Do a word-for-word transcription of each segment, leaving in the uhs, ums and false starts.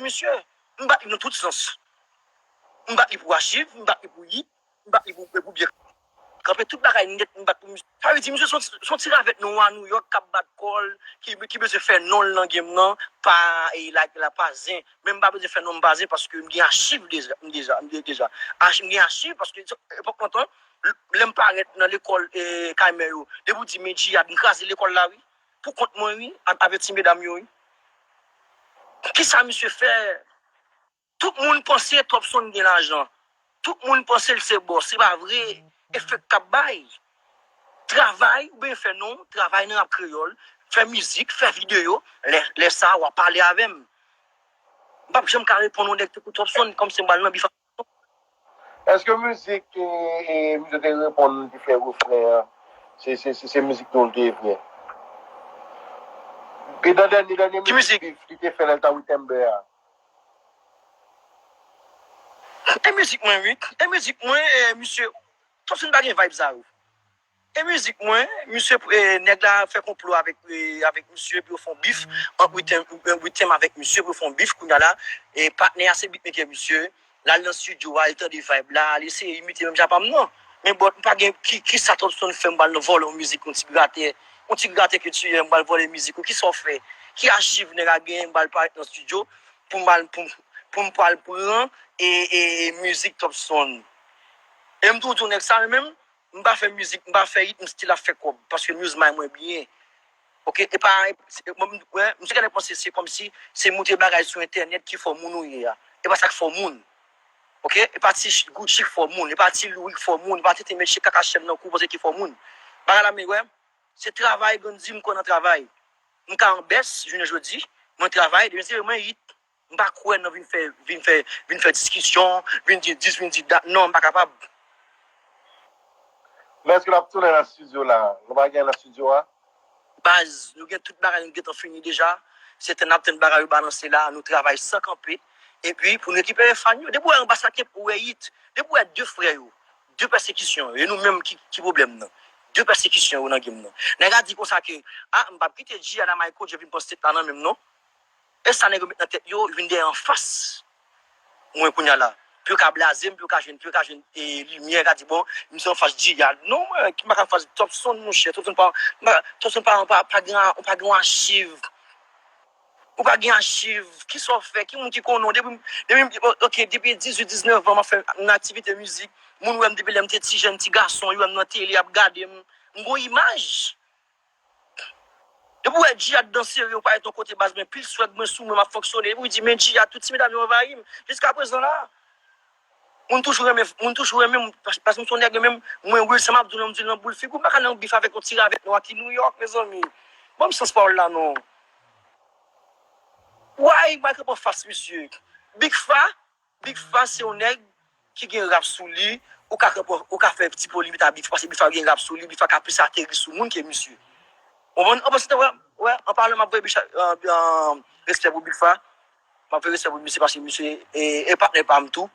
misye. M bat li nan tout sans. M bat li pou achiv, m bat li pou hit, m bat li pou, pou byen kanpe tout bagay nèt, m bat pou misye. Sa vle di, misye se yon ti ravèt nou a Nouyòk k ap bat kò l, ki, ki bezwen fè non l nan game nan, pa, e, like la, pa zen. Men m pa bezwen fè non m pa zen paske m gen achiv deja, m deja, m de-, deja. Ach-, m gen achiv paske epòk lontan, lè m parèt nan lekòl, e, Kaymè yo, depi w di men Djiyad, m kraze lekòl la, wi. Pou kont mwen, wi, a-, avèk ti medam yo, wi. Kisa misye fè? Tout moun panse Topson gen lajan. Tout moun panse l se bòs. Se pa vre. E fake k ap bay. Travay, ou byen fè non, travay nan rap kreyòl, fè mizik, fè videyo, lè, lè sa a, w a pale avè m. M p ap janm ka reponn yon nèg tankou Topson, kòmsi m pral nan bif. Èske mizik, e, e, mizik te reponn, te fè refren an, se, se, se, se mizik nou l te ye vre? E nan dènye, dènye mizik Bif, li te fè lè l t a Witembè a? E mizik mwen, wi. E mizik mwen, e, misye. Topson pa gen vibe sa yo. E mizik mwen, misye, e, nèg la fè konplo avèk, e, avèk misye pou yo fè yon bif, ant Witembè, Witembè avèk misye pou yo fè yon bif, kounye a la, e, patnè a se beatmaker misye, l al nan studio a, li tande vibe la, li eseye imite menm jan pa m nan. Men bòt, m pa gen ki, kisa Topson fè m pral nan vòlè yon mizik, yon ti gratè, yon ti gratè ke tu es, m pral vòlè mizik ou, kisa w fè? Ki achiv nèg la genyen, m pral parèt nan studio, pou m al, pou, pou m pral pran, e, e, e mizik Topson. E m toujou di w nèg sa, men menm, m pa fè mizik, m pa fè hit, m still ap fè kòb, paske m use mind mwen byen. Oke, e pa, se, mwen, mwen, misye genlè panse se kòmsi se moute bagay sou entènèt ki fè w moun ou ye a. E pa sa k fè w moun. Oke, e pa ti Gucci k fè w moun, e pa ti Louis k fè w moun, e pa tenten met chèk kaka chèn nan kou w panse ki fè w moun. Bagay la, men, wè, se travay, Grandy, m kwè nan travay. M ka an bès, jounen jodi, mwen travay, demen se mwen hit. M pa kwè nan vin fè, vin fè, vin fè diskisyon, vin di dis, vin di dat. Non, m pa kapab. Men èske l ap tounen nan estidyo la? Nou pa gen nan estidyo a? Baz, nou gen tout bagay, nou gentan fini deja. Se tann n ap tann bagay yo balanse la, nou travay san kanpe. Epi, pou nou rekipere fan yo. Depi w wè anba sa kenbe, ou wè hit. Depi w wè de frè yo, de pèsekisyon yo. E nou menm ki, ki pwoblèm nan? De pèsekisyon yo nan game nan. Nèg la di konsa ke, a, m p ap kite Djiyad a Michael J vin pran state la nan men m non. E sa nèg yo met nan tèt yo, yo vin dèyè anfas mwen kounye a la. Pou yo ka blaze m, pou yo ka jwenn, pou yo ka jwenn, e, limyè, ka di, bon, misye anfas Djiyad. Non, mwen, ki m pa ka anfas Topson, monchè. Topson pa, m pa, Topson pa, pa, pa gen, pa gen yon achiv. Ou pa gen achiv. Kisa w fè? Ki moun ki konnen w? Depi, depi, oke, depi dizuit, diznèf an, m ap fè yon aktivite mizik. Moun wè m depi lè m te ti jèn, ti gason, yo wè m nan tele, y ap gade m. M gon imaj. Depi w wè Djiyad dan sere, ou parèt yon kote baz, men pil swag mwen sou mwen, m ap fonksyone. Epi w di, men Djiyad, tout ti medam yo anvayi m. Jiska prezan la, moun toujou renmen, moun toujou renmen m, pas-, paske m se yon nèg, menm mwen, Wilson, m ap di w, m di l nan boul figi w, m pa ka nan bif avèk yon ti ravèt nwa ki Nouyòk, mezanmi. Ban m sans pawòl la, non. Why m pa ka pran fas misye? Big Fa, Big Fa se yon nèg ki gen rap sou li, ou ka, ou ka fè ti polemik a Big Fa, paske Big Fa gen rap sou li, Big Fa ka plis ateri sou moun ke misye. Ou konprann? An pasan, wè, wè, an palan, m ap voye Big Fa, euh, euh, respè pou Big Fa. M ap voye respè pou misye, paske misye, e, e patnè pa m tou.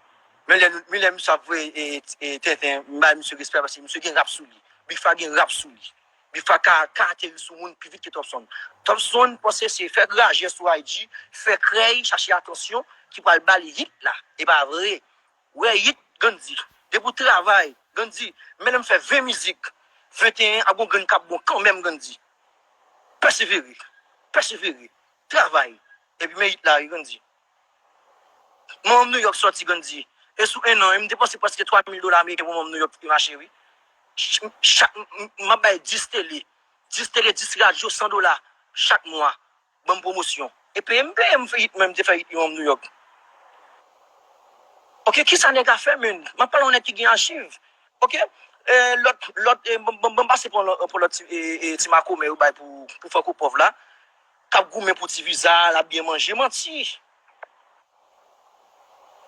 Men lè, men lè misye ap voye, e, e, tenten, m bay misye respè, paske misye gen rap sou li. Big Fa gen rap sou li. Big Fa ka, ka ateri sou moun pi vit ke Topson. Topson panse se fè grajè sou I G, fè krèy, chache atansyon ki pral ba li hit la. E pa vre. Wè hit, Grandy. Depi w travay, Grandy. Men lè m fè ven mizik, venteyen ap gon grenn k ap bon kanmenm, Grandy. Pèsevere. Pèsevere. Travay. Epi men hit la, wi, Grandy. Manman m Nouyòk sòti, Grandy. E sou en an, m depanse prèske twa mil dola ameriken pou manman m Nouyòk ki mache, wi. Ch-, chak, m, m, m ap bay dis tele, dis tele, dis radyo, san dola chak mwa. Ban m pwomosyon. E peye m, peye m fè hit, mwen, m te fè hit yo, manman m Nouyòk. Oke, kisa nèg la fè, menn? M ap pale yon nèg ki gen achiv. Oke? E, lòt, lòt, e, ban, ban, ban m pase pran lòt, pran lòt ti, e, e, ti makomè yo bay pou, pou Franco Pòv la. K ap goumen pou ti viza, l ap byen manje, manti.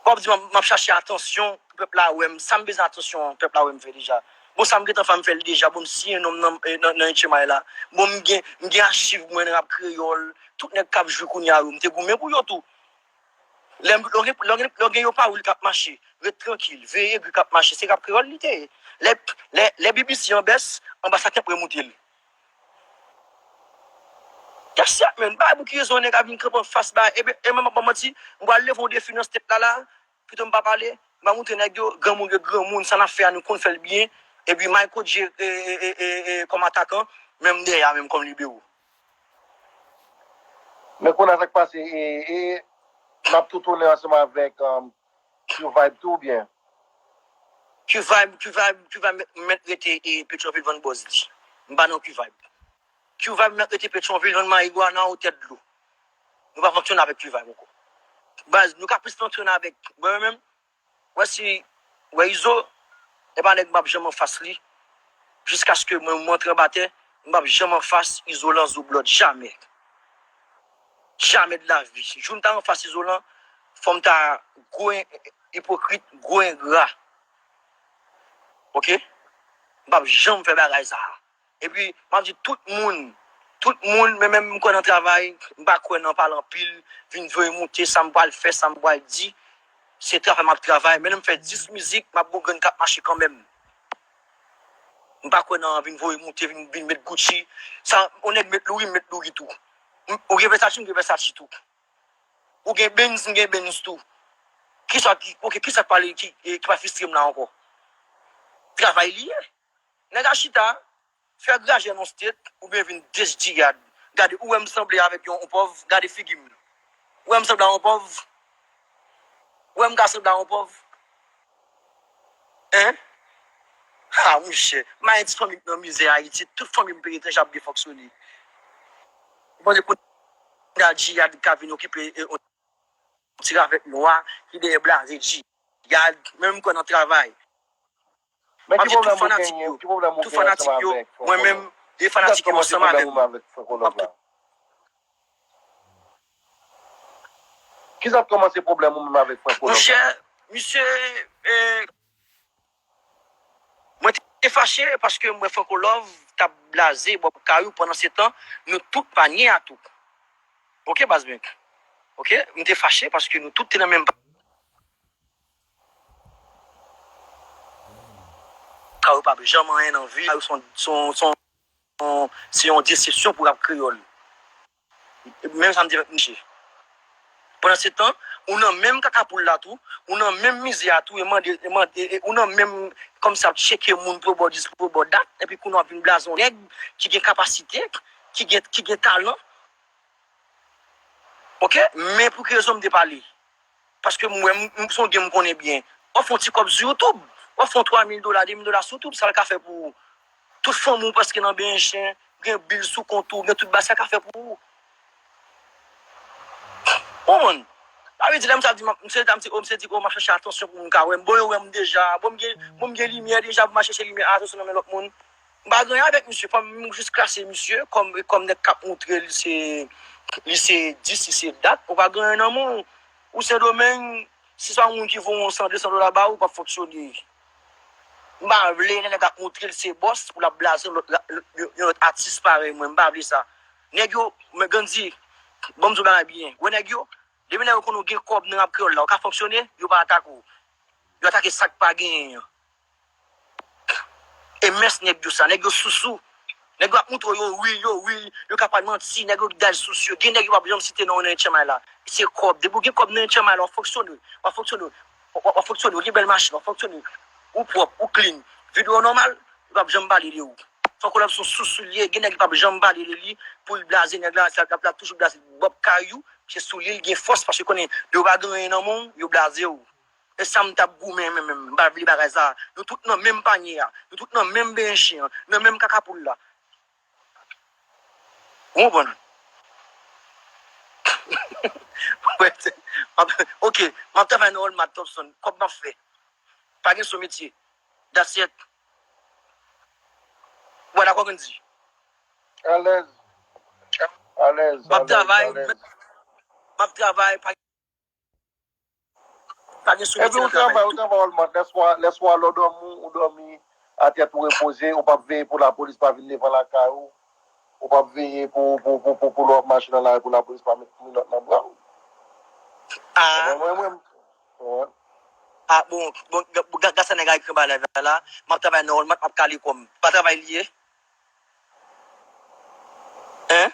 W ap di, m ap, m ap chache atansyon pou pèp la wè m. Sa m bezwen atansyon pèp la wè m fè deja? Bon, sa m gentan fè, m fè l deja. Bon, m siyen non m nan, e, nan, nan H M I la. Bon, m gen, m gen achiv mwen nan rap kreyòl. Tout nèg k ap jwi kounye a yo, m te goumen pou yo tou. Lè, lè w gen, lè w gen, lè w gen yon pawòl k ap mache, ret trankil, veye egri k ap mache, se rap kreyòl li te ye. Lè, lè, lè B B C an bès, anba sa k ap remoute l. Kèsyèt, menn. Bagay pou ki rezon nèg ap vin kanpe anfas bagay? Ebyen, e mwen, m ap manti, m pral leve yon defi nan state la, la. Pito m pa pale, m a montre nèg yo, granmoun gen granmoun, sa n ap fè a, nou konn fè l byen. Epi Michael J, e, e, e, e, e, kòm atakan, men m dèyè a menm kòm libero. Men kounye a sa k pase, e, e, n ap tou tounen ansanm avèk, um, Q-Vibe tou, oubyen? Q-Vibe, Q-Vibe, Q-Vibe mèt, mèt rete, e, Petyonvil vann bòz li. M pa nan Q-Vibe. Q-Vibe mèt rete Petyonvil vann marigwana o tèt dlo. Nou pa fonksyone avèk Q-Vibe ankò. Baz, nou ka plis fonksyone avèk, mwen menm, wè si, wè Izo, e pa nèg m ap janm anfas li, jiskaske mwen, mwen antre anba tè, m p ap janm anfas Izolan Zoblòd, jamè. Jamè de la vi. Jou m ta anfas Izolan, fò m ta gwo en-, ipokrit, gwo engra. Oke? M p ap janm fè bagay sa a. Epi, m ap di tout moun, tout moun, men menm m kwè nan travay, m pa kwè nan pale anpil, vin voye moute, sa m pral fè, sa m pral di, se travay m ap travay. Men lè m fè dis mizik, m ap gon grenn k ap mache kanmenm. M pa kwè nan vin voye moute, vin, vin met Gucci. Sa, yon nèg met Louis, m met Louis tou. M, ou gen Versace, m gen Versace tou. Ou gen Benz, m gen Benz tou. Kisa ki, oke, kisa k pale, ki, e, ki pa fristre m la ankò? Travay li ye. Nèg a chita, fè grajè nan state, oubyen vin diss Djiyad. Gade, ou wè m sanble avèk yon, yon pòv, gade figi m. Ou wè m sanble a yon pòv? Ou wè m ka sanble a yon pòv? Hein? Ha, monchè, m a yon ti fanmi k nan mizè Ayiti, tout fanmi m peye tanje ap byen fonksyone. Ou panse kounye a Djiyad ka vin okipe, e, yon ti ravèt nwa ki dèyè blaze Djiyad, menm m kwè nan travay. M ap di tout fanatik yo, tout fanatik yo, mwen menm, de fanatik yo ansanm avè m. M ap tou Kisa k kòmanse pwoblèm ou menm avèk Franco Love la? Monchè, misye, e, mwen te fache paske m wè Franco Love t ap blaze Bob Kayou pandan se tan, nou tout pa nye a tou. Oke, baz mwen. Oke, m te fache paske nou tout te nan menm pa. Kayou p ap janm anyen nan vi, Kayou se yon, se yon, se yon, se yon desepsyon pou rap kreyòl. Menm sa m di avèk misye. Pandan se tan, ou nan menm kaka poul la tou, ou nan menm mizè a tou, e mande, e mande, e, ou nan menm, kòmsi ap tcheke moun pou bò dis, pou bò dat, epi kounye a w ap vin blaze yon nèg ki gen kapasite, ki gen, ki gen talan. Oke? Men pou ki rezon m te pale? Paske m wè, m, m, se yon gen m konnen byen. W ap fè yon ti kòb sou YouTube. W ap fè yon twa mil dola, de mil dola sou YouTube, sa l ka fè pou ou? Tout fanmi w prèske nan benyen chen, gen bil sou kont ou, gen tout bagay sa l ka fè pou ou. Ou konprann? Sa vle di, lè m sa di, m ap, m se, m se, m se di, o, m ap chache atansyon pou moun ka wè m. Bon, yo wè m deja. Bon, m gen, bon, m gen limyè deja, pou m al chache limyè, atansyon nan men lòt moun. M pa gen anyen avèk misye, fò m jis klase misye kòm, kòm nèg k ap moutre li se, li se dis, li se dat, ou pa gen anyen nan men w. Ou Sendomeng, si se yon moun ki voye yon san, de san dola ba ou, ou p ap fonksyone. M pa vle lè nèg ap moutre l se bòs pou l ap blaze yon lòt, yon lòt atis parèy mwen, m pa vle sa. Nèg yo, men Gandhi, ban m di w bagay byen. Wè nèg yo, depi nèg yo konnen w gen kòb nan rap kreyòl la, ou ka fonksyone, yo pa atake w. Yo atake sa k pa genyen an. E mès nèg yo sa, nèg yo sousou. Nèg yo ap moutre w yo real, yo real, yo ka pale manti, nèg yo dal sousou yo. Gen nèg yo p ap janm site non yo nan H M I la. Se kòb. Depi w gen kòb nan H M I la, w ap fonksyone, w ap fonksyone, w ap, w ap fonksyone, w gen bèl machin, w ap fonksyone, ou pwòp, ou clean. Videyo nòmal, yo p ap janm pale de ou. Franco Love se yon sousou li ye, gen nèg ki p ap janm pale de li, pou l blaze nèg la, l ap, l ap toujou blaze. Bob Kayou, se sou li l gen fòs, paske konnen, yo pa gen anyen nan men w, yo blaze w. E sa m t ap goumen menm, menm, m pa vle bagay sa. Nou tout nan menm panye a. Nou tout nan menm benyen chen an, nan menm kaka poul la. Ou konprann? Wè, se, m ap, oke, m ap travay nan Walmart, Thompson, kòb m ap fè. Pa gen sou metye. That's it. Ou pa dakò, Gandhi? Alèz. Alèz. M ap travay, m ap travay, pa Pa gen sou metye nan travay. Epi ou travay, ou travay, Walmart. Lèswa, lèswa lè w dòmi, ou dòmi atè tou repoze, ou p ap veye pou lapolis pa vin devan lakay ou. Ou p ap veye pou, pou, pou, pou, pou lè w ap mache nan lari pou lapolis pa met minòt nan bra w. Ah. Mwen, mwen, mwen. Ah, bon, bon, gad sa nèg a ekri anba live la. M ap travay nan Walmart, m ap kale kò m. Pa travay li ye? Hein?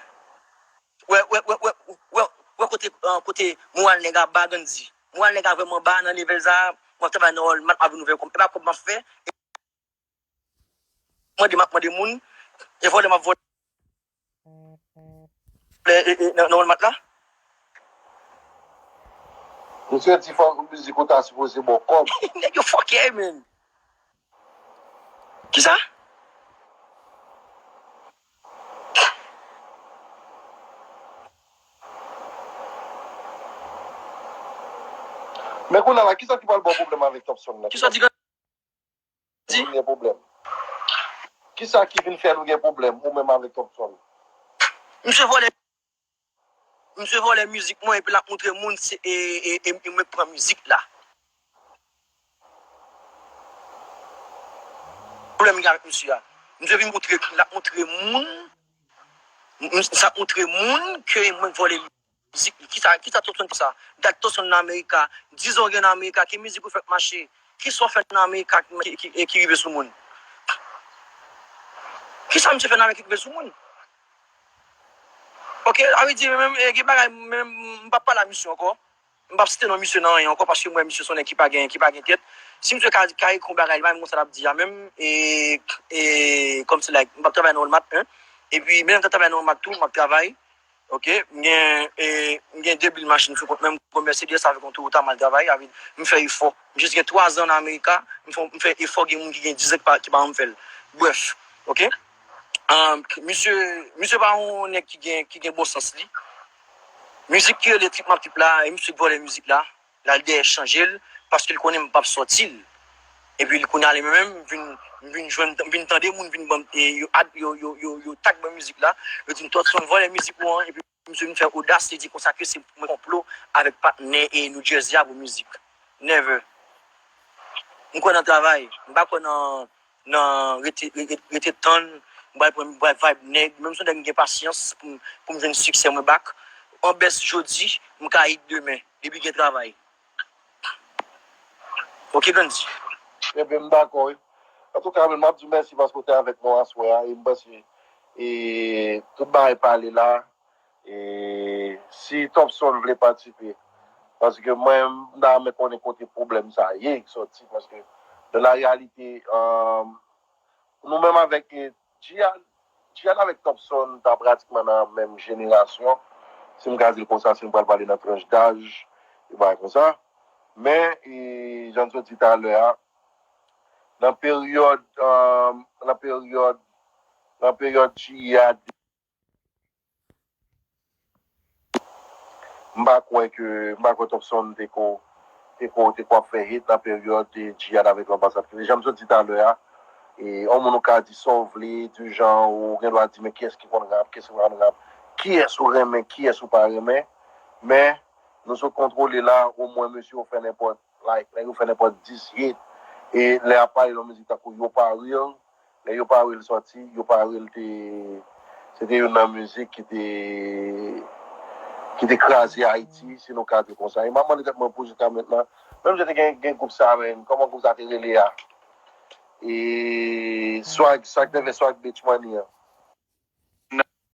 kote, ah, kote moral nèg a ba, Gandhi. Moral nèg a vrèman ba nan level sa, mwen travay nan Walmart, mwen ap vin ouvè kòb. E pa kòb m ap fè. Mande, m ap mande moun, e vòlè m ap vòlè, e, e, nan, nan Walmart la. Misye di fò mizik ou ta sipoze ba w kòb. Nèg yo fòkè, man. Kisa? Men kounye a la, kisa ki pral ba w pwoblèm avèk Topson nan? Kisa w di? Gen pwoblèm. Kisa ki vin fè nou gen pwoblèm, ou menm avèk Topson? Misye vòlè, misye vòlè mizik mwen epi l ap montre moun se, e, e, e, e mwen k pran mizik la. Pwoblèm m gen avèk misye a. Misye vin montre, l ap montre moun, m, m, sa ap montre moun ke mwen k vòlè mizik li. Kisa, kisa Topson fè sa? Dat Topson nan Amerika, dizon gen nan Amerika, ki mizik ou fè k mache? Kisa w fè nan Amerika ki, ki, ki, ki rive sou moun? Kisa misye fè nan Amerika ki rive sou moun? Ok, sa vle di, men, men, e, gen bagay, men, m p ap pale a misye ankò. M p ap site non misye nan anyen ankò, paske m wè misye se yon nèg ki pa gen, ki pa gen tèt. Si misye ka, ka ekri yon bagay, li pa menm konn sa l ap di a menm, e, e, kòmsi, like, m p ap travay nan Walmart, en. Epi, menm lè m t ap travay nan Walmart tou, m ap travay. Ok, m gen, e, m gen de bil machin sou kont mwen, m gen Mercedes avèk yon Toyota, m al travay, avè, m fè efò. M jis gen twa zan nan Amerika, m fè, m fè efò, gen moun ki gen diz an ki pa, ki pa janm fè l. Brèf, ok. Um, misye, misye pa yon nèg ki gen, ki gen bon sans li. Mizik ki rele Trip M ap Trip la, e misye k vòlè mizik la. L al dèyè chanje l, paske l konnen m p ap sòti l. Epi l kounye a li menm, m vin, m vin jwenn, m vin tande moun vin ban m, e, yo, ad, yo, yo, yo, yo tag mwen mizik la. Yo di m, Topson vòlè mizik ou an, epi misye vin fè odas, li di konsa ke se mwen konplo avèk patnè e New Jersey a pou mizik. Never. M kwè nan travay. M pa kwè nan, nan rete, rete, rete tann. M pral pran, m pral vibe nèg. Menm si nèg m gen pasyans pou m, pou m jwenn siksè mwen back. An bès jodi, m ka hit demen. Depi gen travay. Ok, Gandhi. Ebyen, m dakò, wi. Antouka, men m ap di w mèsi paske w te avèk nou aswè a. E m panse, e, tout bagay pale la. E si Topson vle patisipe, paske mwen, m ta renmen konnen kote pwoblèm sa ye ki sòti, paske nan la reyalite, um, nou menm avèk, e, Jihad, Jihad avèk Topson ta pratikman nan menm jenerasyon, si m ka di l konsa, si m pral pale nan tranch daj, e bagay konsa. Men, e, jan n sot di talè a, nan peryòd, um, nan peryòd, nan peryòd Jihad, M pa kwè ke, m pa kwè Topson te ko, te ko, te ko ap fè hit nan peryòd de Jihad avèk Lanbasad Kenny. Jan m sot di talè a, e, yon moun ou ka di sa w vle, di jan ou gen dwa di, men kiyès ki konn rap, kiyès ki pa konn rap, kiyès ou renmen, kiyès ou pa renmen. Men, nou sot kontwole la, omwen mesye yo fè nenpòt, like, nèg yo fè nenpòt dis hit. E lè y ap pale nan mizik tankou Yo Pa Real, Lè Yo Pa Real sòti, Yo Pa Real te, se te youn nan mizik ki te, ki te kraze Ayiti, si nou ka di konsa. E m ap mande tèt mwen pou jiska mentnan, menm jan te gen, gen gwoup sa, men, kòman gwoup sa te rele a? E Swag, sa k te fè Swag Beach Money an.